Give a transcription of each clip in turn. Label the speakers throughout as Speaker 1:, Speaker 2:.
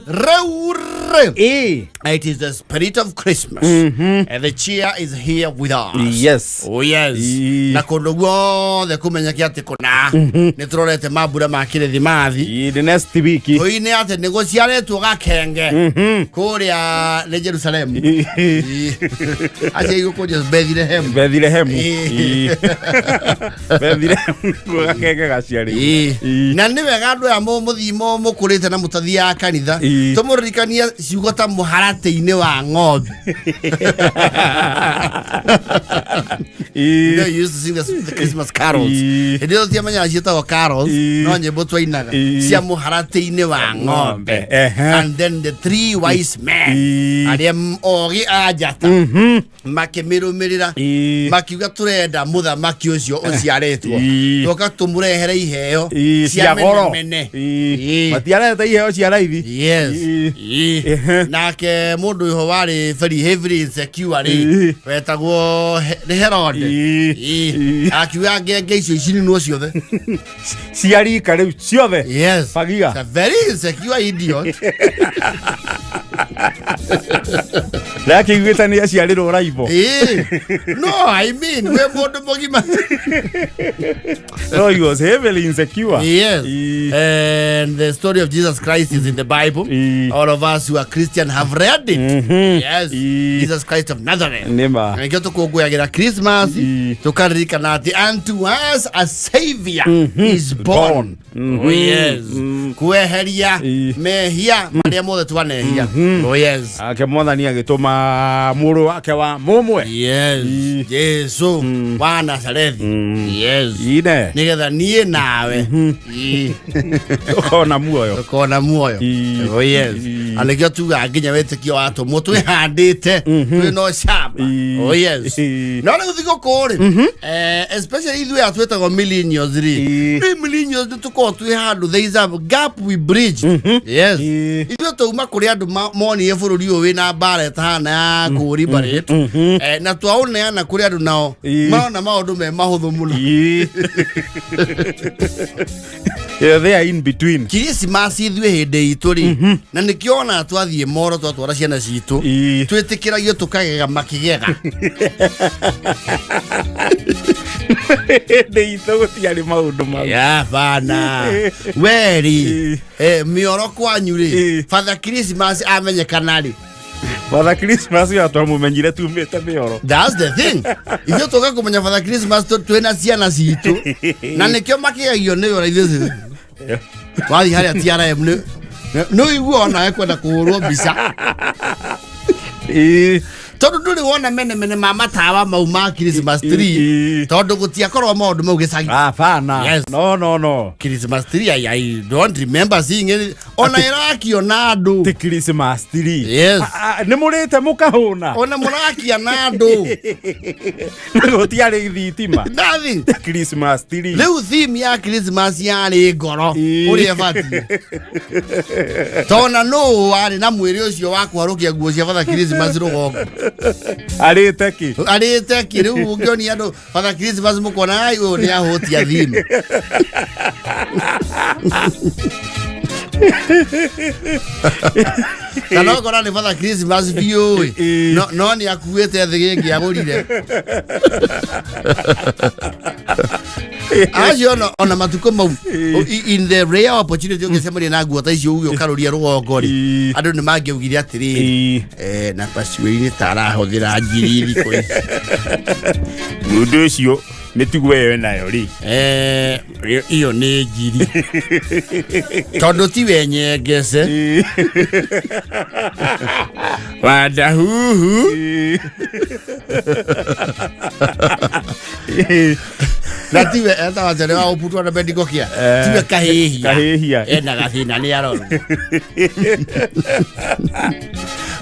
Speaker 1: Rĩu rĩ,
Speaker 2: Ĩĩ.
Speaker 1: it is the spirit of Christmas and the cheer is here with us.
Speaker 2: Yes.
Speaker 1: Oh yes.
Speaker 2: Ii.
Speaker 1: Na kũndũ guothe kũmenyeke atĩ kũna nĩ tũrorete mambura ma kĩrĩthimathi.
Speaker 2: Ĩĩ, the next week.
Speaker 1: Tũine atĩ nĩ gũciarĩtwo gakenge kũrĩa nĩ Jerusalemu. Ii. Acio igũkũnja Bethlehem.
Speaker 2: Bethlehem.
Speaker 1: Ĩĩ.
Speaker 2: Ĩĩ. Bethlehem nĩkuo gakenge gaciarĩirwo.
Speaker 1: Ĩĩ.
Speaker 2: Ĩĩ.
Speaker 1: Na nĩ wega andũ aya mũthiĩ mũkũrĩte na mũtathiaga kanitha
Speaker 2: Ĩĩ.
Speaker 1: tũmũririkanie ciugo ta mũharatĩ-inĩ wa ng'ombe.
Speaker 2: Ĩĩ.
Speaker 1: You know, you used to sing the Christmas carols.
Speaker 2: Ĩĩ.
Speaker 1: Hĩndĩ ĩyo tiamenyaga ciĩtagwo carols,
Speaker 2: Ĩĩ.
Speaker 1: no nyĩmbo twainaga
Speaker 2: Ĩĩ.
Speaker 1: cia mũharatĩ-inĩ wa ng'ombe.
Speaker 2: Ehe.
Speaker 1: And then the three wise men
Speaker 2: Ĩĩ.
Speaker 1: arĩa ogĩ a njata makĩmĩrũmĩrĩra
Speaker 2: Ĩĩ.
Speaker 1: makiuga tũrenda mũthamaki ũcio ũciarĩtwo
Speaker 2: Ĩĩ.
Speaker 1: tũka tũmũrehere iheo
Speaker 2: Ĩĩ,
Speaker 1: cia
Speaker 2: cia goro.
Speaker 1: menemene.
Speaker 2: Ĩĩ.
Speaker 1: Ĩĩ.
Speaker 2: Matiarehete iheo cia raithi.
Speaker 1: Yes.
Speaker 2: Ĩĩ.
Speaker 1: Ĩĩ.
Speaker 2: Ehe.
Speaker 1: Nake mũndũ ũyũ warĩ very heavily insecure rĩ
Speaker 2: Ĩĩ.
Speaker 1: wetagwo nĩ Herod.
Speaker 2: Ĩĩ.
Speaker 1: Ĩĩ.
Speaker 2: Ĩĩ.
Speaker 1: Akiuga ngenge icio icinwo ciothe.
Speaker 2: Cia rika rĩu ciothe.
Speaker 1: Yes.
Speaker 2: Fagia.
Speaker 1: It's a very insecure idiot.
Speaker 2: Ndakĩiguĩte nĩ aciarĩrwo raibo.
Speaker 1: Ĩĩ. No, I mean, we mũndũ mũgima.
Speaker 2: No, he was heavily insecure.
Speaker 1: Yes.
Speaker 2: Ĩĩ.
Speaker 1: And the story of Jesus Christ is in the Bible.
Speaker 2: Ĩĩ.
Speaker 1: All of us who are Christian have read it. Yes.
Speaker 2: Ĩĩ.
Speaker 1: Jesus Christ of Nazareth.
Speaker 2: Nĩ ma.
Speaker 1: Nĩkĩo tũkũngũyagĩra Christmas
Speaker 2: Ĩĩ.
Speaker 1: tũkaririkana atĩ unto us a savior is born. Oh yes. Kweheria
Speaker 2: Ĩĩ.
Speaker 1: mehia marĩa mothe twanehia. Oh yes.
Speaker 2: Ake mwathani agĩtũma mũrũ wake wa mũmwe.
Speaker 1: Yes.
Speaker 2: Ĩĩ.
Speaker 1: Jesu wa Nazarethi. Yes.
Speaker 2: Ine.
Speaker 1: Nĩgetha niĩ nawe. Ĩĩ.
Speaker 2: Ũkona muoyo.
Speaker 1: Ũkona muoyo.
Speaker 2: Ĩĩ.
Speaker 1: Oh yes.
Speaker 2: Ĩĩ.
Speaker 1: Na nĩkĩo tugaga nginya wĩtĩkio watũmwo twĩhandĩte twĩ na ũcamba.
Speaker 2: Ĩĩ.
Speaker 1: Oh yes.
Speaker 2: Ĩĩ.
Speaker 1: No rĩu thigũkũ rĩ, especially ithuĩ aya twĩtagwo millennials rĩ,
Speaker 2: Ĩĩ.
Speaker 1: rĩ millennials nĩ tũkoragwo twĩ handũ there is a gap we bridge. Yes.
Speaker 2: Ĩĩ.
Speaker 1: Ithuĩ twauma kũrĩ andũ monire bũrũri ũyũ wĩna mbara ĩtahana ya kũribarate na twaũneana kũrĩ andũ nao
Speaker 2: Ĩĩ.
Speaker 1: marona maũndũ me mahũthũ mũno.
Speaker 2: Ĩĩ. Yeah, they are in between.
Speaker 1: Kiricimaci ithuĩ hĩndĩ itũ rĩ, na nĩkĩo ona twathiĩ moro twatwara ciana citũ
Speaker 2: Ĩĩ.
Speaker 1: twĩtĩkĩragio tũkagega makĩgega.
Speaker 2: Hĩndĩ itũ gũtiarĩ maũndũ mau.
Speaker 1: Ya bana weri
Speaker 2: Ĩĩ.
Speaker 1: mĩoro kwanyu rĩ,
Speaker 2: Ĩĩ.
Speaker 1: Father Christmas amenyekana rĩ?
Speaker 2: Father Christmas ũyũ twamũmenyire tumĩte mĩoro.
Speaker 1: That's the thing, ithuĩ tũka kũmenya Father Christmas twĩna ciana citũ, na nĩkĩo makĩgegio nĩ ũrĩa ithuĩ wathiĩ harĩa TRM nĩ nĩ ũigua onawe kwenda kũhũrwo mbica.
Speaker 2: Ĩĩ.
Speaker 1: Tondũ ndũrĩ wona menemene ma matawa mau ma Christmas tree,
Speaker 2: Ĩĩ.
Speaker 1: tondũ gũtiakorwo maũndũ mau gĩcagi.
Speaker 2: Hapana.
Speaker 1: Yes.
Speaker 2: No, no, no.
Speaker 1: Christmas tree, I don't remember seeing it ona ĩrakio na andũ.
Speaker 2: Ti Christmas tree.
Speaker 1: Yes.
Speaker 2: Ah, ah, nĩ mũrĩte mũkahũna.
Speaker 1: Ona mũrakia na andũ.
Speaker 2: Gũtiarĩ thitima.
Speaker 1: Nothing.
Speaker 2: Christmas tree.
Speaker 1: Rĩu theme ya Christmas yarĩ ngoro
Speaker 2: Ĩĩ.
Speaker 1: ũrĩa ĩbatiĩ, tona nũ warĩ na mwĩrĩ ũcio wa kwarũkia nguo cia Father Christmas rũgongo?
Speaker 2: Arĩte kĩ?
Speaker 1: Arĩte kĩ? Rĩu ũngĩonia andũ Father Christmas mũkona ai ũyũ nĩ ahũtia theme. Kana ũkona nĩ Father Christmas biũ ĩ,
Speaker 2: Ĩĩ.
Speaker 1: no nĩ akuĩte thĩ gĩngĩ agũrire acio ona matukũ mau in the rare opportunity ũngĩcemania na nguo ta icio uge ũkarũria rũgongo rĩ,
Speaker 2: Ĩĩ.
Speaker 1: andũ nĩ mangĩaugire atĩrĩrĩ,
Speaker 2: Ĩĩ.
Speaker 1: na paciwĩinĩ ta arahũthĩra ngiri thikũ ici.
Speaker 2: Mũndũ ũcio mĩtugo ĩyo enayo rĩ.
Speaker 1: Iyo nĩ ngiri tondũ ti we nyengece
Speaker 2: Ĩĩ.
Speaker 1: wandahuhu.
Speaker 2: Ĩĩ. Ĩĩ.
Speaker 1: Na tiwe etawa njare wa ũputwo na bendiko kia tiwe kahĩhia.
Speaker 2: Kahĩhia.
Speaker 1: Ena gathĩna nĩ arorwo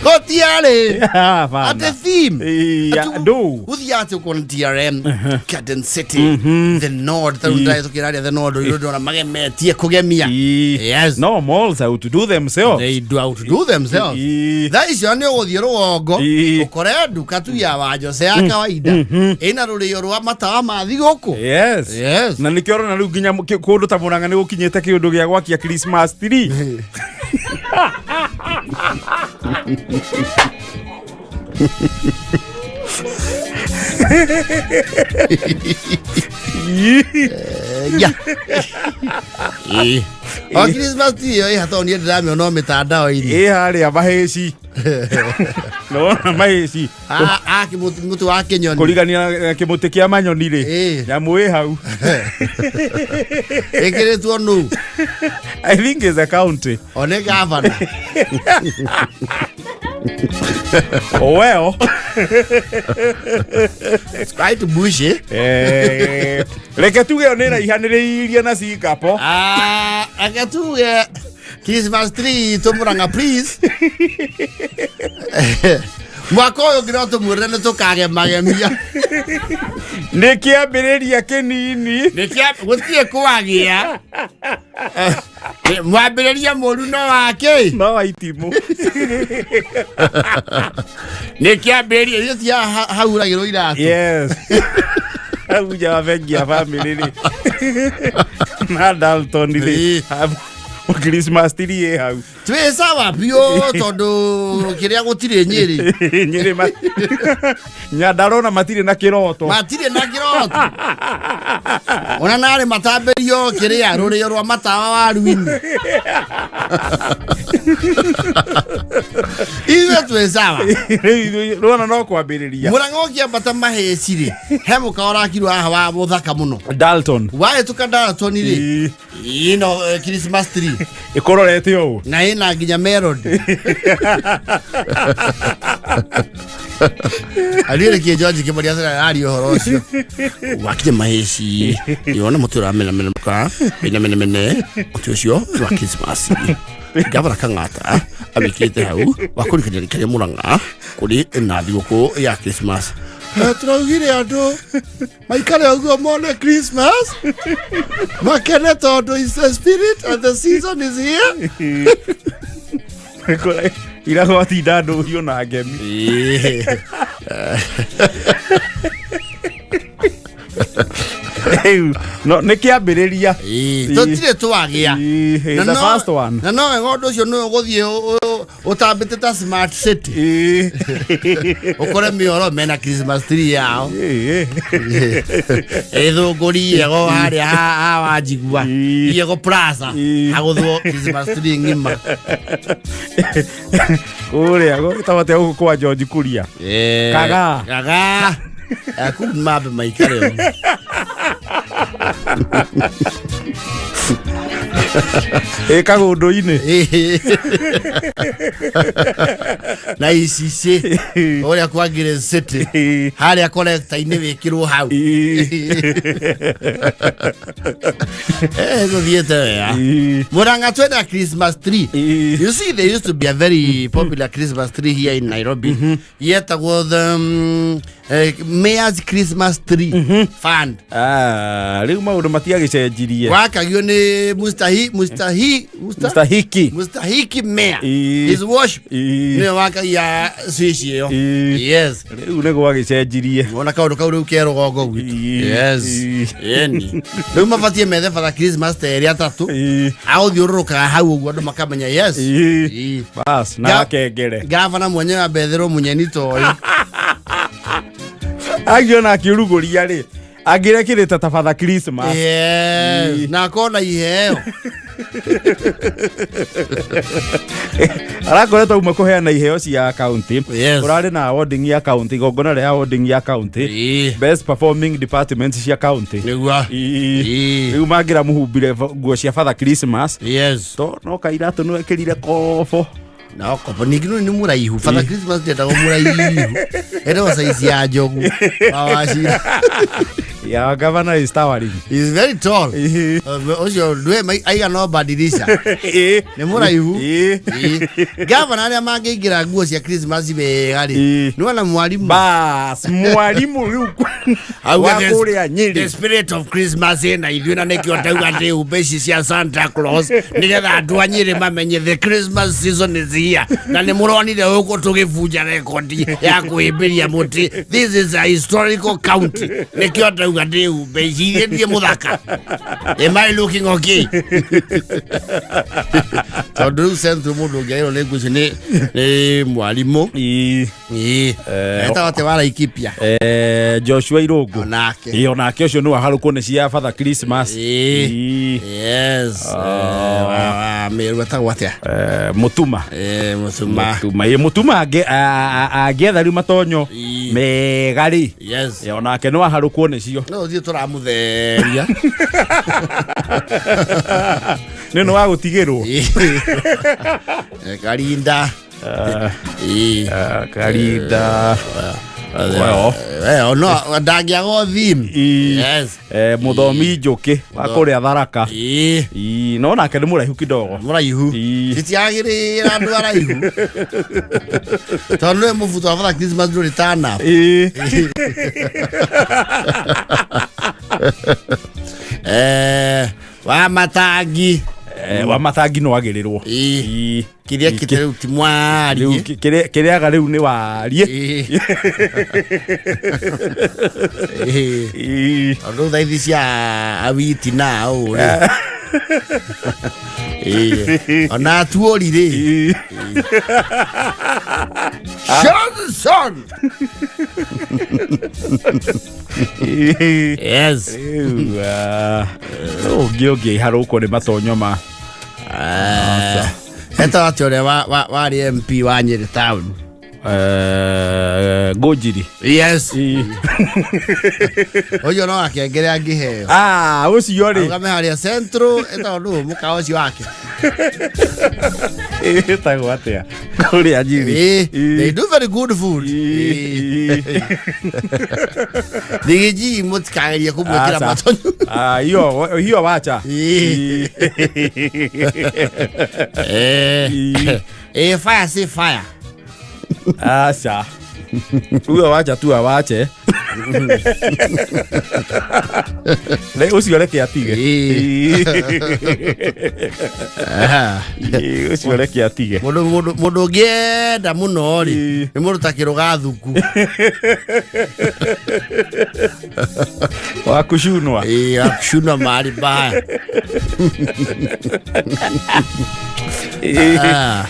Speaker 1: gũtiarĩ
Speaker 2: Ah, bana.
Speaker 1: atĩ theme.
Speaker 2: Ĩĩ,
Speaker 1: Ati
Speaker 2: ndũ.
Speaker 1: gũthiaga atĩ ũkona TRM, Garden City, The Nord, tarĩu ndĩrahetũkĩra harĩa The Nord rĩu ndĩrona magemetie kũgemia.
Speaker 2: Ĩĩ.
Speaker 1: Yes.
Speaker 2: No, malls outdo themselves.
Speaker 1: They do outdo themselves.
Speaker 2: Ĩĩ.
Speaker 1: Thaa icio nĩ ũgũthiĩ rũgongo
Speaker 2: Ĩĩ.
Speaker 1: ũkore nduka tu ya Wanjose ya kawaida ĩna rũrĩo rwa matawa ma thigũkũ.
Speaker 2: Yes.
Speaker 1: Yes.
Speaker 2: Na nĩkĩo ũrona rĩu nginya kũndũ ta Mũrang'a nĩ gũkinyĩte kĩũndũ gĩa gwakia Christmas tree.
Speaker 1: Ya. Ĩĩ. O Christmas tree ĩyo ĩha tondũ niĩ ndĩramĩona o mĩtandao-inĩ.
Speaker 2: Ĩ harĩa mahĩci nona mahĩci.
Speaker 1: Ah, ah, kĩmũtĩ mũtĩ wa kĩnyoni.
Speaker 2: Kũrigania na kĩmũtĩ kĩa manyoni rĩ.
Speaker 1: Ĩĩ.
Speaker 2: Nyamũ ĩ hau.
Speaker 1: Ĩkĩrĩtwo nũ?
Speaker 2: I think is a county.
Speaker 1: O nĩ gavana.
Speaker 2: Well.
Speaker 1: It's quite bushy.
Speaker 2: Reke tuge ĩyo nĩ ĩraihanĩrĩirie na Singapore.
Speaker 1: Ah, reke tuge Christmas tree itũ Murang'a, please. Mwaka ũyũ ũngĩ no tũmwĩrĩre nĩ tũkagemagemia.
Speaker 2: Nĩ kĩambĩrĩria kĩnini.
Speaker 1: Gũtirĩ kwagĩa. Mwambĩrĩria mũru no wake.
Speaker 2: No wa itimũ.
Speaker 1: Nĩ kĩambĩrĩria icio cia hauragĩrwo iratũ.
Speaker 2: Yes. Hau nja wa bengi ya family rĩ. Na Dalton rĩ.
Speaker 1: Ĩĩ.
Speaker 2: Christmas tree ĩ hau.
Speaker 1: Twĩ sawa biũ tondũ kĩrĩa gũtirĩ Nyĩrĩ.
Speaker 2: Nyĩrĩ ma Nyandarũa matirĩ na kĩroto.
Speaker 1: Matirĩ na kĩroto. Ona narĩ matambĩrio kĩrĩa rũrĩo rwa matawa wa ruini. Ithuĩ twĩ sawa.
Speaker 2: Rwona no kwambĩrĩria.
Speaker 1: Mũrang'a ũkĩambata mahĩci rĩ, he mũkawa ũrakirwo haha wa mũthaka mũno.
Speaker 2: Dalton.
Speaker 1: Wahĩtũka Dalton rĩ,
Speaker 2: Ĩĩ.
Speaker 1: ĩno Christmas tree
Speaker 2: Ĩkũrorete ũũ.
Speaker 1: Na ĩna nginya melody. Ariĩ rĩkĩ George Kĩmani aria ũhoro ũcio wakinya mahĩci yona mũtĩ ũramenamenemuka menamenemene, mũtĩ ũcio nĩ wa Christmas. Gavana Kang'ata awĩkĩrĩte hau wa kũrikania rikaria Mũrang'a kũrĩ na thigũkũ ya Christmas. Tũraugire andũ maikare ũguo mone Christmas makene tondũ is the spirit and the season is here.
Speaker 2: Ira gwatinda ndũhiũ na ngemi. Rĩu, no nĩ kĩambĩrĩria.
Speaker 1: Tũtirĩ twagĩa.
Speaker 2: Ĩĩ,
Speaker 1: Na
Speaker 2: the first one.
Speaker 1: Na no wega ũndũ ũcio nĩwe ũgũthiĩ ũtambĩte ta smart city. Ũkore mĩoro mena Christmas tree yao. Ĩthũngũri yego harĩa ha wanjigua. Yego Plaza. Hagũthwo Christmas tree ng'ima.
Speaker 2: Kũrĩa gwĩtagwo atĩa gũkũ kwa George Kuria? Kagaa.
Speaker 1: Kagaa. Kuu mambe maikare ũguo.
Speaker 2: Ĩ kagũndũ-inĩ.
Speaker 1: Na icicĩ ũrĩa kwa Ngĩrĩ City harĩa collector-inĩ wĩkĩrwo hau. Gũthiĩte wega. Murang'a twena Christmas tree. You see, there used to be a very popular Christmas tree here in Nairobi. Yetagwo the Mayor's Christmas Tree Fund.
Speaker 2: Ah, rĩu maũndũ matiagĩcenjirie.
Speaker 1: Wakagio nĩ Mustahi Mustahi Musta,
Speaker 2: Mustahiki.
Speaker 1: Mustahiki Mayor.
Speaker 2: Ĩĩ.
Speaker 1: His worship.
Speaker 2: Ĩĩ.
Speaker 1: Nĩwe wakagia switch ĩyo.
Speaker 2: Ĩĩ.
Speaker 1: Yes.
Speaker 2: Rĩu nĩ gwagĩcenjirie.
Speaker 1: Wona kaũndũ kau rĩu ke rũgongo gwitũ.
Speaker 2: Ĩĩ.
Speaker 1: Yes.
Speaker 2: Ĩĩ.
Speaker 1: Ĩni. Rĩu mabatiĩ methe Father Christmas ta erĩ atatũ.
Speaker 2: Ĩĩ.
Speaker 1: Agũthiũrũrũkaga hau ũguo andũ makamenya yes.
Speaker 2: Ĩĩ.
Speaker 1: Ĩĩ.
Speaker 2: Bas, na akengere.
Speaker 1: Gavana mwenyewe ambetherwo mũnyeni ta ũyũ.
Speaker 2: Angĩona akĩrugũria rĩ, angĩrekĩrĩte ta Father Christmas.
Speaker 1: Yes.
Speaker 2: Ĩĩ.
Speaker 1: Na akona iheo.
Speaker 2: Arakoretwo uma kũheana iheo cia county.
Speaker 1: Yes.
Speaker 2: Ũrarĩ na awarding ya county, igongona rĩa awarding ya county. Best performing departments cia county.
Speaker 1: Nĩguo.
Speaker 2: Ĩĩ.
Speaker 1: Ĩĩ.
Speaker 2: Rĩu mangĩramũhumbire nguo cia Father Christmas.
Speaker 1: Yes.
Speaker 2: To no kairatũ nĩ wekĩrire kobo.
Speaker 1: Na okobo ningĩ nĩ mũraihu. Father Christmas ndendagwo mũraihu. Endagwo size ya njogu. Wawacira.
Speaker 2: Ya governor is towering.
Speaker 1: He is very tall.
Speaker 2: Ĩĩ.
Speaker 1: Ũcio ndwe aigana badirisha.
Speaker 2: Ĩĩ.
Speaker 1: Nĩ mũraihu.
Speaker 2: Ĩĩ.
Speaker 1: Ĩĩ. Gavana arĩa mangĩingĩra nguo cia Christmas wega rĩ.
Speaker 2: Ĩĩ.
Speaker 1: Nĩ wona mwarimũ.
Speaker 2: Bas, mwarimu rĩu
Speaker 1: Auge
Speaker 2: wa kũrĩa
Speaker 1: the
Speaker 2: Nyĩrĩ.
Speaker 1: spirit of Christmas ĩna ithuĩ na nĩkĩo ndauga ndĩhumbe ici cia Santa Claus nĩgetha andũ a Nyĩrĩ mamenye the Christmas season is here, na nĩ mũronire ũkũ tũgĩbunja rekondi ya kũhĩmbĩria mũtĩ. This is a historical county, nĩkĩo ndauma. Ũrauga ndĩhumbe ici iria ndiĩ mũthaka. Am I looking okay? Tondũ rĩu Central mũndũ ũngĩagĩrwo nĩ nguo icio nĩ mwarimũ.
Speaker 2: Ii.
Speaker 1: Ĩĩ. Etagwo atĩa wa Laikipia?
Speaker 2: Joshua Irũngũ.
Speaker 1: Onake.
Speaker 2: Ĩĩ, onake ũcio nĩ waharũkwo nĩ cia Father Christmas.
Speaker 1: Ĩĩ.
Speaker 2: Ĩĩ.
Speaker 1: Yes. Wa Meru etagwo atĩa?
Speaker 2: Mũtuma.
Speaker 1: Mũtuma.
Speaker 2: Mũtuma. Ĩĩ, Mũtuma angĩetha rĩu matonyo
Speaker 1: Ĩĩ.
Speaker 2: mega rĩ.
Speaker 1: Yes.
Speaker 2: Ĩĩ, onake nĩ waharũkwo nĩcio.
Speaker 1: No ũthiĩ tũramũtheria.
Speaker 2: Nĩ nĩ wa gũtigĩrwo.
Speaker 1: Ĩĩ. Karinda. Ĩĩ.
Speaker 2: Karinda. Well.
Speaker 1: Well, no ndangĩaga theme.
Speaker 2: Ĩĩ.
Speaker 1: Yes.
Speaker 2: Mũthomi Njũkĩ wa kũrĩa Tharaka.
Speaker 1: Ĩĩ.
Speaker 2: Ĩĩ, no nake nĩ mũraihu kidogo.
Speaker 1: Mũraihu.
Speaker 2: Ĩĩ.
Speaker 1: Citiagĩrĩra andũ araihu. Tondũ nĩwe mũbuto wa Father Christmas ndũrĩ tana.
Speaker 2: Ĩĩ.
Speaker 1: Wa matangi.
Speaker 2: Wa matangi no agĩrĩrwo.
Speaker 1: Ĩĩ.
Speaker 2: Ĩĩ.
Speaker 1: Kĩrĩa kĩte rĩu ti
Speaker 2: Rĩu
Speaker 1: mwarie.
Speaker 2: kĩrĩaga rĩu nĩ warie.
Speaker 1: Ĩĩ. Ĩĩ.
Speaker 2: Ĩĩ.
Speaker 1: Tondũ thaa ici cia awiti na ũũ rĩ. Ĩĩ. Ona atuori rĩ.
Speaker 2: Ĩĩ.
Speaker 1: Johnson.
Speaker 2: Ĩĩ.
Speaker 1: Yes.
Speaker 2: Rĩu, ũngĩ harũkwo nĩ matonyo ma
Speaker 1: Etagwo atĩa ũrĩa warĩ MP wa Nyĩrĩ town?
Speaker 2: Ngũnjiri.
Speaker 1: Yes.
Speaker 2: Ĩĩ.
Speaker 1: Ũcio no akengere angĩheo.
Speaker 2: Ah, ũcio rĩ.
Speaker 1: Arũgame harĩa Central etagwo nũ mũkawa ũcio wake.
Speaker 2: Ĩtagwo atĩa? Kũrĩa Nyĩrĩ.
Speaker 1: Ĩĩ, they do very good food.
Speaker 2: Ĩĩ.
Speaker 1: Rigiji mũtikagerie kũmwĩkĩra
Speaker 2: Aca.
Speaker 1: matonyo.
Speaker 2: Ah, hiyo wacha.
Speaker 1: Ĩĩ.
Speaker 2: Ĩĩ.
Speaker 1: Fire say fire.
Speaker 2: Aca. Huyo wacha tu awache. Ũcio reke atige.
Speaker 1: Ĩĩ. Aha.
Speaker 2: Ĩĩ, ũcio reke atige.
Speaker 1: Mũndũ ũngĩenda mũno rĩ
Speaker 2: Ĩĩ.
Speaker 1: nĩ mũndũ ta kĩrũga thuku.
Speaker 2: Wa kucunwa.
Speaker 1: Ĩĩ, akucuna mari mbaya. Ah.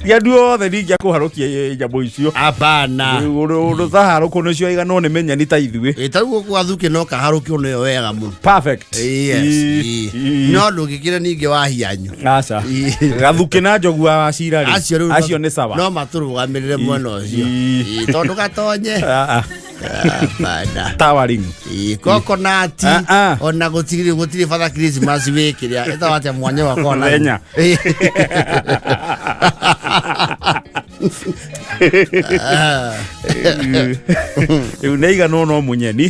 Speaker 2: Ti andũ othe ningĩ akũharũkia nyamũ icio.
Speaker 1: Hapana.
Speaker 2: Ũndũ taharũkwo nĩcio aiganwo nĩ menyeni ta ithuĩ.
Speaker 1: Ĩ, ta rĩu gũkũ gathuki no kaharũkio nĩyo wega mũno.
Speaker 2: Perfect.
Speaker 1: Yes.
Speaker 2: Ĩĩ.
Speaker 1: Ĩĩ. No ndũngĩkĩra ningĩ wa hianyu.
Speaker 2: Aca.
Speaker 1: Ĩĩ.
Speaker 2: Gathuki na njogu wa cira rĩ.
Speaker 1: Acio rĩu
Speaker 2: Acio nĩ sawa.
Speaker 1: No matũrũgamĩrĩre mwena ũcio.
Speaker 2: Ĩĩ.
Speaker 1: Ĩĩ, tondũ gatonye.
Speaker 2: Ah, ah.
Speaker 1: Hapana.
Speaker 2: Towering.
Speaker 1: Ĩĩ, coconut
Speaker 2: Ah, ah.
Speaker 1: ona gũtirĩ Father Christmas wĩkĩrĩa ĩtagwo atĩa mwanya wakwa ona
Speaker 2: Mũthenya.
Speaker 1: Ĩĩ.
Speaker 2: Rĩu nĩ aiganwo no mũnyeni.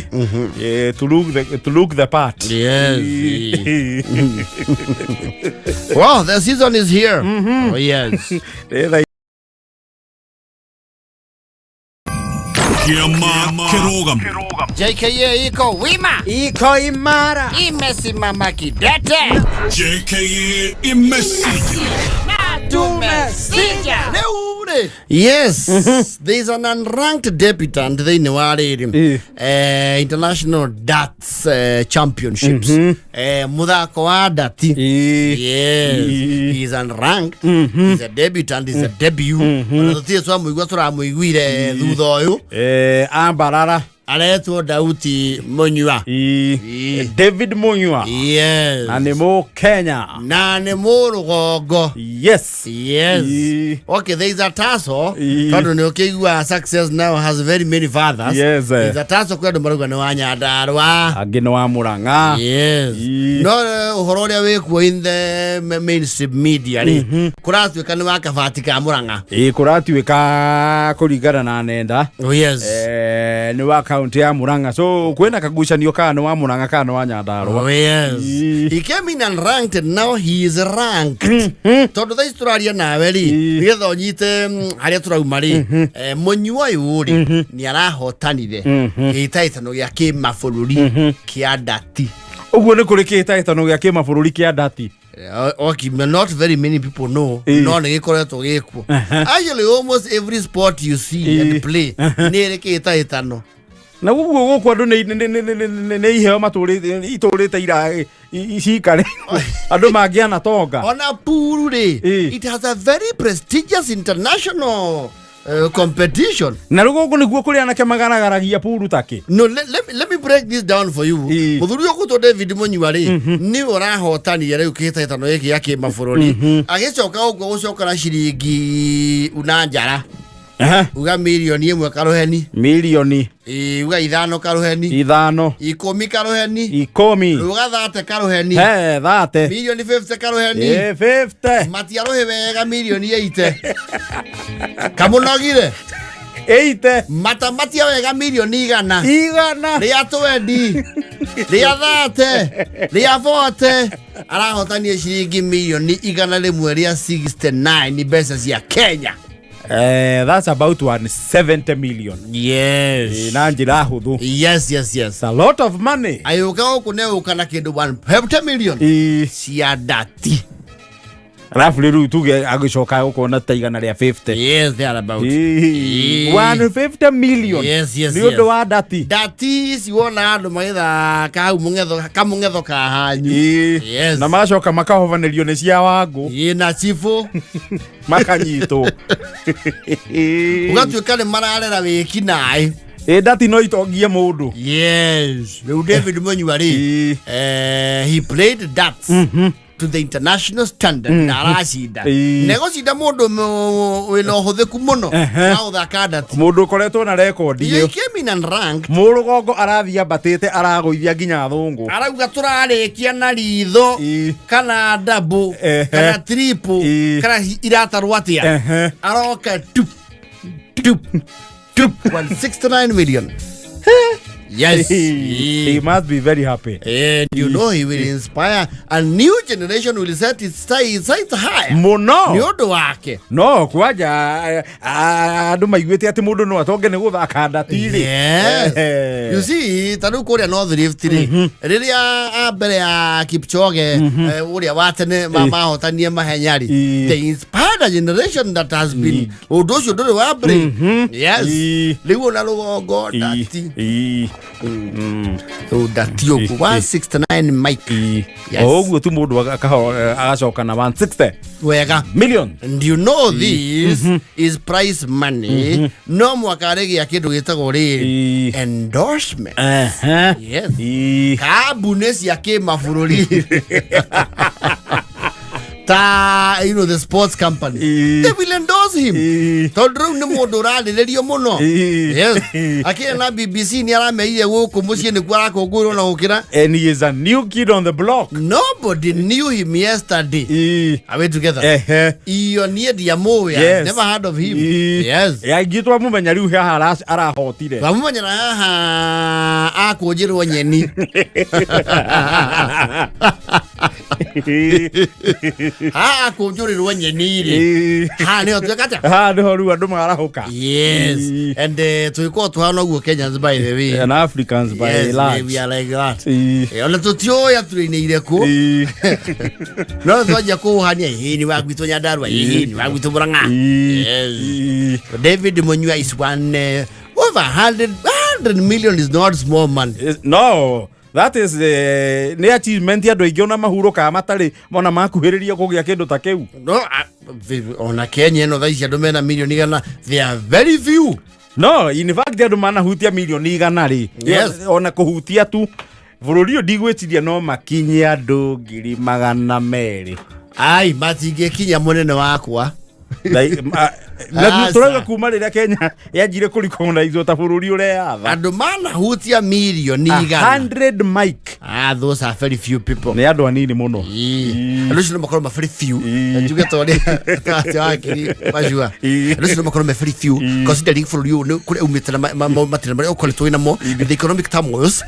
Speaker 2: To look the part.
Speaker 1: Yes. Well, the season is here. Oh, yes.
Speaker 2: Rĩtha
Speaker 3: Kĩama kĩrũgamo.
Speaker 1: JKA iko wima,
Speaker 2: iko imara.
Speaker 1: Imesimama kidete.
Speaker 3: JKA imesija.
Speaker 1: Tumesija. Rĩu rĩ. Yes, there is an unranked debutant thĩinĩ wa rĩrĩ
Speaker 2: Ĩĩ.
Speaker 1: International Darts Championships, mũthako wa dati.
Speaker 2: Ĩĩ.
Speaker 1: Yes,
Speaker 2: Ĩĩ.
Speaker 1: he is unranked. He's a debutant, he's a debut. Ona tũtirĩ twamũigua, tũramũiguire thutha ũyũ.
Speaker 2: Ambarara.
Speaker 1: Aretwo Dauti Munyua.
Speaker 2: Ĩĩ.
Speaker 1: Ĩĩ.
Speaker 2: David Munyua.
Speaker 1: Yes.
Speaker 2: Na nĩ mũ Kenya.
Speaker 1: Na nĩ mũrũgongo.
Speaker 2: Yes.
Speaker 1: Yes.
Speaker 2: Ĩĩ.
Speaker 1: Okay, there is a tussle.
Speaker 2: Ĩĩ.
Speaker 1: Tondũ nĩ ũkĩigua success now has very many fathers.
Speaker 2: Yes, eh.
Speaker 1: There is a tussle, kwĩ andũ marauga nĩ wa Nyandarũa.
Speaker 2: Angĩ nĩ wa Mũrang'a.
Speaker 1: Yes.
Speaker 2: Ĩĩ.
Speaker 1: No ũhoro ũrĩa wĩkuo in the mainstream media rĩ, kũratuĩka nĩ wa kabati ka Mũrang'a.
Speaker 2: Ĩĩ, kũratuĩka kũringana na nenda
Speaker 1: Oh, yes.
Speaker 2: Nĩ wa kaunti ya Murang'a, so kwĩna kagucanio kana nĩ wa Murang'a kana nĩ wa Nyandarũa.
Speaker 1: Oh, yes.
Speaker 2: Ĩĩ.
Speaker 1: He came in unranked and now he is ranked. Tondũ thaa ici tũraria nawe rĩ,
Speaker 2: Ĩĩ.
Speaker 1: nĩgetha ũnyite harĩa tũrauma rĩ, mũnyua ũyũ rĩ, nĩ arahotanire gĩhĩtahĩtano gĩa kĩmabũrũri kĩa ndati.
Speaker 2: Ũguo nĩ kũrĩ kĩhĩtahĩtano gĩa kĩmabũrũri kĩa ndati?
Speaker 1: Okay, not very many people know,
Speaker 2: Ĩĩ.
Speaker 1: no nĩ gĩkoretwo gĩkuo. Actually, almost every sport you see and
Speaker 2: Ĩĩ.
Speaker 1: play nĩ ĩrĩ kĩhĩtahĩtano.
Speaker 2: Na guguo gũkũ andũ nĩ iheo matũrĩte itũrĩte ira cikare andũ mangĩana tonga.
Speaker 1: Ona puru rĩ, it has a very prestigious international competition.
Speaker 2: Na rĩu gũkũ nĩguo kũrĩ anake magaragaragia puru takĩ.
Speaker 1: No, let me break this down for you. Muthuri ũyũ ũgwĩtwo David Munyua rĩ, nĩwe ũrahotanire rĩu kĩhĩtahĩtano gĩkĩ gĩa kĩmabũrũri, agĩcoka ũguo gũcoka na ciringi una njara. Uga 1 mirioni karũheni.
Speaker 2: Mirioni.
Speaker 1: Ĩ, uga 5 karũheni.
Speaker 2: 5.
Speaker 1: 10 karũheni.
Speaker 2: 10.
Speaker 1: Uga 30 karũheni.
Speaker 2: He 30.
Speaker 1: 50 mirioni karũheni.
Speaker 2: 50.
Speaker 1: Matiarũhĩ wega 80 mirioni kamũnogire.
Speaker 2: 80.
Speaker 1: Matamatia wega 100 mirioni.
Speaker 2: 100.
Speaker 1: Rĩa 20, rĩa 30, rĩa 40, arahotania ciringi 169 mirioni mbeca cia Kenya.
Speaker 2: That's about 170 million. Na njĩra hũthũ.
Speaker 1: Yes.
Speaker 2: It's a lot of money.
Speaker 1: Ayũka gũkũ nĩũka na kĩndũ 150 million cia ndati.
Speaker 2: Arabu rĩu tuge agĩcoka gũkona ta 150.
Speaker 1: Yes, there about.
Speaker 2: 150 million.
Speaker 1: Yes.
Speaker 2: Nĩ ũndũ wa ndati.
Speaker 1: Ndati ici wona andũ magĩthaka hau mũng'etho kamũng'etho ka hanyu.
Speaker 2: Na magacoka makahobanĩrio nĩ cia Wangũ.
Speaker 1: Ĩ, na cibũ.
Speaker 2: Makanyitwo.
Speaker 1: Ũgatuĩka nĩ mararera wĩki naĩ.
Speaker 2: Ĩ, ndati no itongie mũndũ.
Speaker 1: Yes, rĩu David Munyua rĩ, he played darts to the international standard na aracinda. Negũcinda mũndũ wĩna ũhũthĩku mũno wa gũthaka ndati.
Speaker 2: Mũndũ ũkoretwo na rekondi
Speaker 1: He
Speaker 2: ĩyo.
Speaker 1: came in and ranked.
Speaker 2: Mũrũgongo arathiĩ ambatĩte, aragũithia nginya athũngũ.
Speaker 1: Arauga tũrarĩkia na ritho kana double kana triple kana iratarwo atĩa. Aroka tup tup tup, 169 million, yes.
Speaker 2: He must be very happy.
Speaker 1: And you know he will inspire a new generation, will set its sights higher
Speaker 2: mũno.
Speaker 1: Nĩ ũndũ wake.
Speaker 2: No kwanja andũ maiguĩte atĩ mũndũ no atonge nĩ gũthaka ndati rĩ.
Speaker 1: Yes. You see, ta rĩu kũrĩa North Rift rĩ, rĩrĩa a mbere ya Kipchoge ũrĩa wa tene mahotanie mahenya rĩ, they inspired a generation that has been ũndũ ũcio ndũrĩ wa mbere. Yes. Rĩu ona rũgongo ndati. Rĩu ndati ũguo 169 mike. Yes.
Speaker 2: O ũguo tu mũndũ agacoka na 160
Speaker 1: Wega.
Speaker 2: million.
Speaker 1: And you know this is prize money. No mwaka rĩgĩa kĩndũ gĩtagwo rĩrĩ endorsement. Yes. Kambuni cia kĩmabũrũri ta the sports company, they will endorse him tondũ rĩu nĩ mũndũ ũrarĩrĩrio mũno. Yes, akĩrĩ na BBC nĩ arameire gũkũ mũciĩ nĩkuo arakũngũĩrwo na gũkĩra.
Speaker 2: And he is a new kid on the block.
Speaker 1: Nobody knew him yesterday. Are we together?
Speaker 2: Ehe.
Speaker 1: Iyo niĩ ndiamũĩ. I never heard of him. Yes.
Speaker 2: Yaingĩ twamũmenya rĩu haha arahotire.
Speaker 1: Twamumenyera haha akũnjĩrwo nyeni, haha akũnjũrĩrwo nyeni rĩ, haha nĩho tuĩka atĩa?
Speaker 2: Haha nĩho rĩu andũ marahũka.
Speaker 1: Yes. And twĩkorwo tũhana ũguo Kenyans, by the way.
Speaker 2: And Africans by
Speaker 1: Yes,
Speaker 2: large.
Speaker 1: we are like that. Ona tũtiũĩ atũrĩinĩire kũ, no twanjia kũũhania, ĩĩ nĩ wa gwitũ Nyandarua, ĩĩ nĩ wa gwitũ Murang'a. Yes. David Munyua is one over 100, 100 million is not small money.
Speaker 2: No, that is nĩ achievement andũ aingĩ ona mahurũkaga matarĩ mona makuhĩrĩria kũgĩa kĩndũ ta kĩu.
Speaker 1: No, ona Kenya ĩno thaa ici andũ mena 100 mirioni, they are very few.
Speaker 2: No, in fact andũ manahutia 100 mirioni rĩ, ona kũhutia tu bũrũri ũyũ ndigwĩciria no makinye andũ 200,000.
Speaker 1: Ai, matingĩkinya, mũnene wakwa.
Speaker 2: Na
Speaker 1: Aca.
Speaker 2: tũrauga kuma rĩrĩa Kenya yanjire kũrecognize ta bũrũri ũreyatha.
Speaker 1: Andũ manahutia 100 mirioni.
Speaker 2: 100 mike.
Speaker 1: Ah, those are very few people.
Speaker 2: Nĩ andũ anini mũno.
Speaker 1: Ĩĩ. Andũ acio no makorwo ma very few. Njuge ta ũrĩa atĩ wakiri macua, andũ acio no makorwo me very few considering bũrũri ũyũ nĩ kũrĩa umĩte na mathĩna marĩa ũkoretwo wĩnamo, the economic turmoils.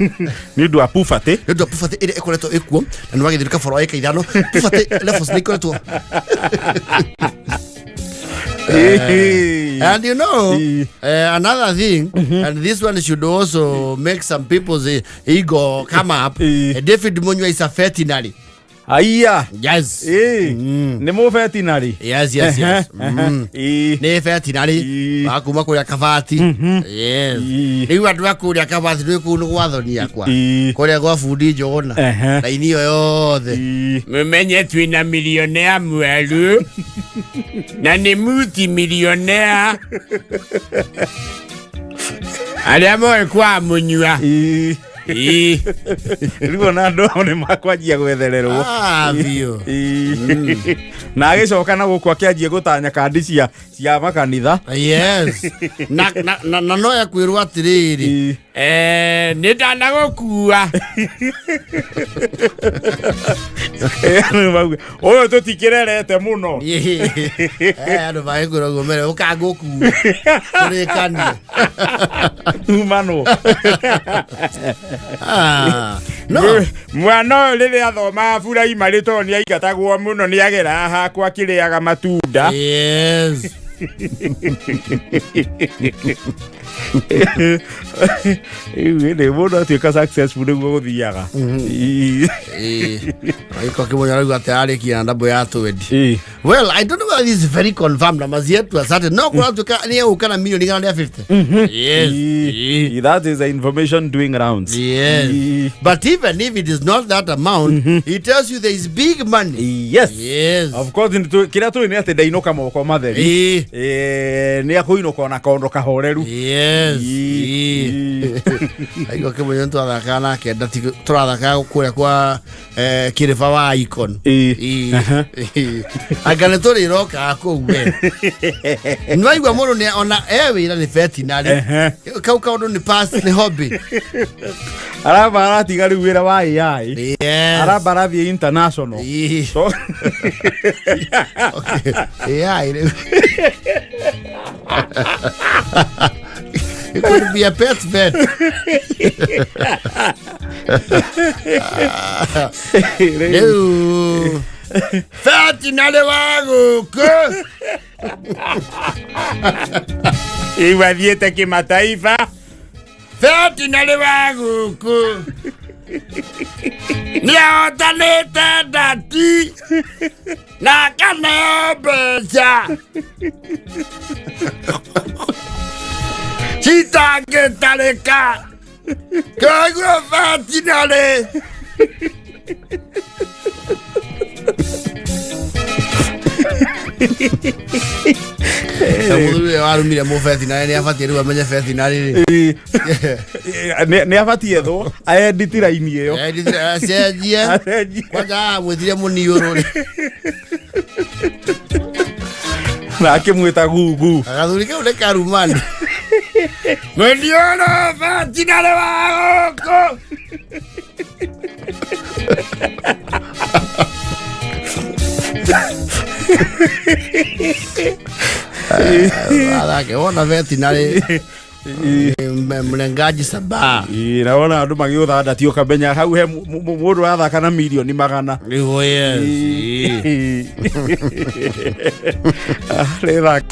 Speaker 2: Nĩ ũndũ wa poverty.
Speaker 1: Nĩ ũndũ wa poverty ĩrĩa ĩkoretwo ĩkuo na nĩ wagĩthirĩka boro wa ĩka 5, poverty levels nĩ ikoretwo. And you know, another thing, and this one should also make some people's ego come up. David Munyua is a veterinary.
Speaker 2: Aya.
Speaker 1: Yes.
Speaker 2: Ĩĩ.
Speaker 1: Mm.
Speaker 2: Nĩ mũbetinarĩ.
Speaker 1: Yes, yes, yes.
Speaker 2: Ĩĩ.
Speaker 1: Nĩ betinarĩ
Speaker 2: Ĩĩ.
Speaker 1: wa kuma kũrĩa Kabati. Yes.
Speaker 2: Ĩĩ.
Speaker 1: Rĩu andũ a kũrĩa Kabati rĩ kũu nĩ gwathoni akwa.
Speaker 2: Ĩĩ.
Speaker 1: Kũrĩa gwa bundi Njũgũna.
Speaker 2: Ehe.
Speaker 1: Raini ĩyo yothe.
Speaker 2: Ĩĩ.
Speaker 4: Mumenye twina milionea mwerũ na nĩ muti milionea arĩa moĩ kwa mũnyua.
Speaker 2: Ĩĩ.
Speaker 4: Ĩĩ.
Speaker 2: Rĩu ona andũ ao nĩ makwanjia gwethererwo.
Speaker 1: Ah, biũ.
Speaker 2: Ĩĩ. Na agĩcoka na gũkũ akĩanjia gũtanya kandi cia makanitha.
Speaker 1: Yes. Na no ekwĩrwo atĩrĩrĩ.
Speaker 2: Ĩĩ.
Speaker 4: Eh, nĩ ndanagũkua.
Speaker 2: Ĩĩ, mauge, ũyũ tũtikĩrerete mũno.
Speaker 1: Eh, andũ magĩkwĩra ũguo mere ũkangũkua. Tũrĩkanie.
Speaker 2: Tumanwo.
Speaker 1: Ah, no.
Speaker 4: Mwana ũyũ rĩrĩa athomaga buraimarĩ tondũ nĩ aingatagwo mũno nĩ ageraga hakwa akĩrĩaga matunda.
Speaker 1: Yes.
Speaker 2: Rĩu ĩndĩ mũndũ atuĩka successful nĩguo gũthiaga. Ĩĩ.
Speaker 1: Eh, agĩkorwo kĩmũnya arauga atĩ ararĩkia na ndambo ya twendi.
Speaker 2: Ĩĩ.
Speaker 1: Well, I don't know whether this is very confirmed na mazietu asante. No kũratuĩka nĩ egũka na milioni 150. Yes.
Speaker 2: Ĩĩ. That is the information doing rounds.
Speaker 1: Yes.
Speaker 2: Ĩĩ.
Speaker 1: But even if it is not that amount, it tells you there is big money.
Speaker 2: Yes.
Speaker 1: Yes.
Speaker 2: Of course kĩrĩa tũĩ nĩ atĩ ndainũka moko matheri.
Speaker 1: Ĩĩ.
Speaker 2: Ĩĩ, nĩ akũinũka ona kondo kahoreru.
Speaker 1: Yes.
Speaker 2: Ĩĩ.
Speaker 1: Aigua kĩmũnya nĩ twathakaga nake ndati tũrathakaga kũrĩa kwa kĩrĩba wa Icon.
Speaker 2: Ĩĩ.
Speaker 1: Ĩĩ. Ĩĩ. Anga nĩ tũrĩrokaga kũu we. Nĩwaigua mũndũ nĩ ona e wĩra nĩ vetinary.
Speaker 2: Ehe.
Speaker 1: Kau kaũndũ nĩ pass nĩ hobby.
Speaker 2: Aramba aratiga rĩu wĩra wa AI.
Speaker 1: Yes.
Speaker 2: Aramba arathiĩ international.
Speaker 1: Ĩĩ.
Speaker 2: So-
Speaker 1: Okay. AI rĩu. It could be a pet vet. Rĩu vetinary wa gũkũ.
Speaker 4: Rĩu athiĩte kĩmataifa. Vetinary wa gũkũ nĩ ahotanĩte ndati na akaneo mbeca citangĩtarĩka. Koguo vetinary Mũthuri ũrĩa warumire mũvetinary nĩ abatiĩ rĩu amenye vetinary rĩ.
Speaker 2: Ĩĩ. Nĩ abatiĩ ethwo aenditi raini ĩyo.
Speaker 1: Acenjie.
Speaker 2: Acenjie.
Speaker 1: Kwanza amwĩtire mũniũrũ rĩ.
Speaker 2: Na akĩmwĩta gugu.
Speaker 1: Gathuri kau nĩ karumani.
Speaker 4: Mũniũrũ vetinary wa gũkũ.
Speaker 1: Athake wona vetinary mrengaji saba.
Speaker 2: Ĩĩ, na wona andũ magĩũtha ndati ũkamenya hau he mũndũ arathaka na milioni 100.
Speaker 1: Nĩguo yes.
Speaker 2: Ĩĩ. Ah, rĩthaka.